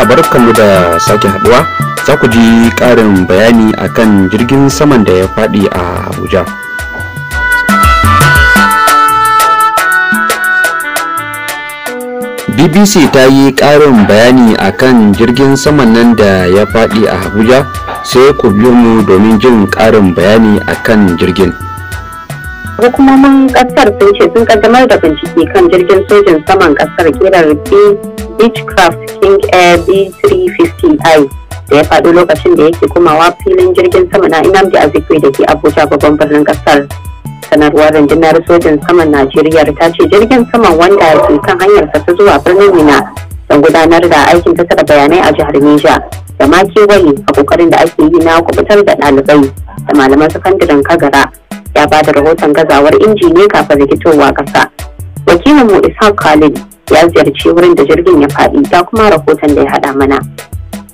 Jama'a, barkanmu da sake haduwa. Za ku ji ƙarin bayani akan jirgin saman da ya faɗi a Abuja. BBC ta yi ƙarin bayani akan jirgin saman nan da ya faɗi a Abuja. Sai ku biyo mu domin jin ƙarin bayani akan jirgin. Hukumomin kasar sun ce sun kaddamar da bincike kan jirgin sojin saman kasar kirar Beechcraft King Air B350i da ya faɗo lokacin da yake komawa filin jirgin sama na Nnamdi Azikiwe da ke Abuja, babban birnin kasar. Sanarwar rundunar sojin saman Najeriya ta ce jirgin saman, wanda ke kan hanyarsa ta zuwa birnin Minna don gudanar da aikin tattara bayanai a jihar Neja da ma kewaye a kokarin da ake yi na kubutar da ɗalibai da malaman sakandaren Kagara, ya ba da rahoton gazawar inji ne kafin rikitowa ƙasa. Wakilinmu Ishaq Khalid ya ziyarci wurin da jirgin ya faɗi, ta kuma rahoton da ya haɗa mana.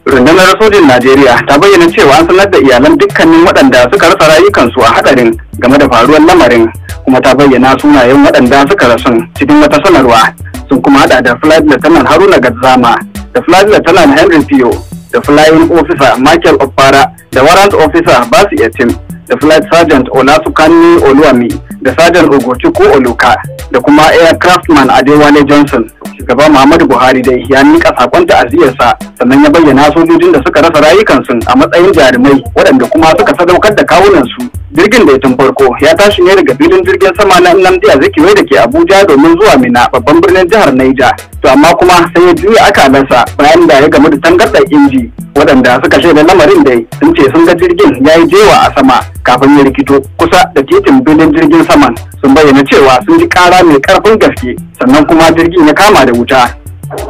Rundunar sojin Najeriya ta bayyana cewa an sanar da iyalan dukkanin waɗanda suka rasa rayukansu a hadarin game da faruwar lamarin, kuma ta bayyana sunayen waɗanda suka rasu cikin wata sanarwa. Sun kuma hada da Flight Lieutenant Haruna Gadzama da Flight Lieutenant Henry Pio da Flying Officer Michael Opara da Warrant Officer Basi Etim da Flight Sergeant Olasukanmi Oluwami da Sergeant Ogochukwu Oluka da kuma Aircraftman Adewale Johnson. Shugaba Muhammadu Buhari dai ya miƙa sakon ta'aziyarsa, sannan ya bayyana sojojin da suka rasa rayukansu a matsayin jarumai waɗanda kuma suka sadaukar da kawunansu. Jirgin da tun farko ya tashi ne daga filin jirgin sama na Nnamdi Azikiwe da ke Abuja domin zuwa Minna, babban birnin jihar Niger. To amma kuma sai ya juya akalarsa bayan da ya gamu da tangarɗar inji. Waɗanda suka shaida lamarin dai sun ce sun ga jirgin ya yi jewa a sama kafin ya rikito kusa da titin filin jirgin saman. Sun bayyana cewa sun ji ƙara mai ƙarfin gaske, sannan kuma jirgin ya kama da wuta.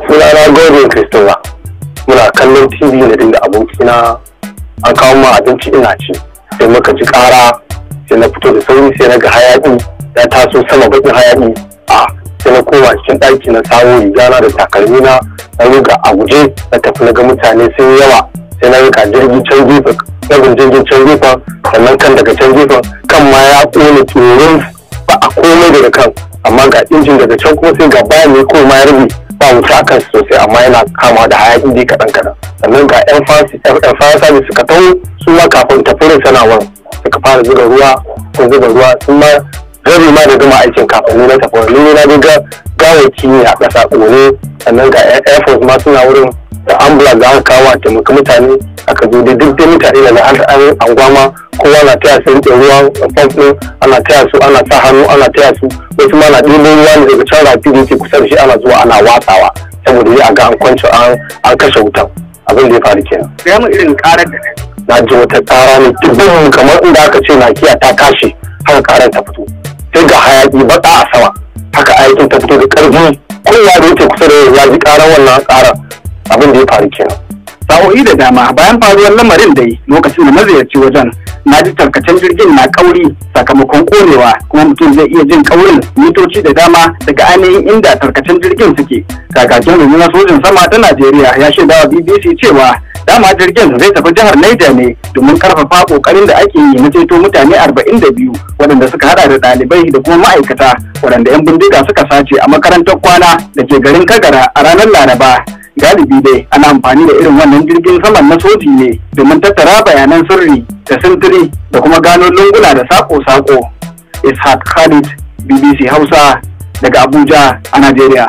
Sunana Godwin Christopher. Muna kallon TV na dinga abokina, an kawo ma abinci ina ci. Sai muka ji ƙara, sai na fito da sauri, sai na ga hayaƙi ya taso sama, baƙin hayaƙi. A sai na koma cikin ɗaki na sawo rigana da takalmi na, na ruga a guje na tafi, na ga mutane sun yawa. Sai na riga jirgi can gefe, rabin jirgin can gefen, sannan kan daga can gefen kan ma ya ƙone turin, ba a komai daga kan, amma ga injin daga can kuma, sai ga bayan ne ko ma ya rabe, ba wuta a kansu sosai, amma yana kama da hayaki dai kaɗan kaɗan. Sannan ga yan fire service suka taho su ma, kafin tafi sanawar suka fara zuba ruwa, sun zuba ruwa, sun ma rabi ma da gama aikin kafin ni na tafi. Ni na ga gawaki ne a ƙasa ƙone. Sannan ga air force ma suna wurin da ambulance da aka kawo a taimaki mutane. Aka zo dai duk dai mutane da an anguwa ma, kowa na taya su riƙe ruwa, pump ɗin ana taya su, ana sa hannu ana taya su. Wasu ma na ɗibo ruwa ne daga can rafi da yake kusa da shi, ana zuwa ana watsawa saboda dai a ga an kwance an kashe wutan. Abin da ya faru kenan. Gaya mu irin ƙarar da Na ji wata tsara ne dubin, kamar inda aka ce nakiya ta kashe, haka karar ta fito. Sai ga hayaki baka a sama, haka hayakin ta fito da ƙarfi. Kowa da yake kusa da ya ji karar wannan karar. Abin da ya faru kenan. Sa'o'i da dama bayan faruwar lamarin dai, lokacin da na ziyarci wajen, na ji tarkacen jirgin na kauri sakamakon konewa, kuma mutum zai iya jin kaurin mitoci da dama daga ainihin inda tarkacen jirgin suke. Kakakin rundunar sojin sama ta Najeriya ya shaidawa BBC cewa dama jirgin zai tafi jihar Niger ne domin karfafa kokarin da ake yi na ceto mutane 42, waɗanda suka hada da ɗalibai da kuma ma'aikata, waɗanda 'yan bindiga suka sace a makarantar kwana da ke garin Kagara a ranar Laraba. Galibi dai ana amfani da irin wannan jirgin saman na soji ne domin tattara bayanan sirri da sintiri da kuma gano lunguna da sako-sako. Ishaq Khalid, BBC Hausa, daga Abuja a Najeriya.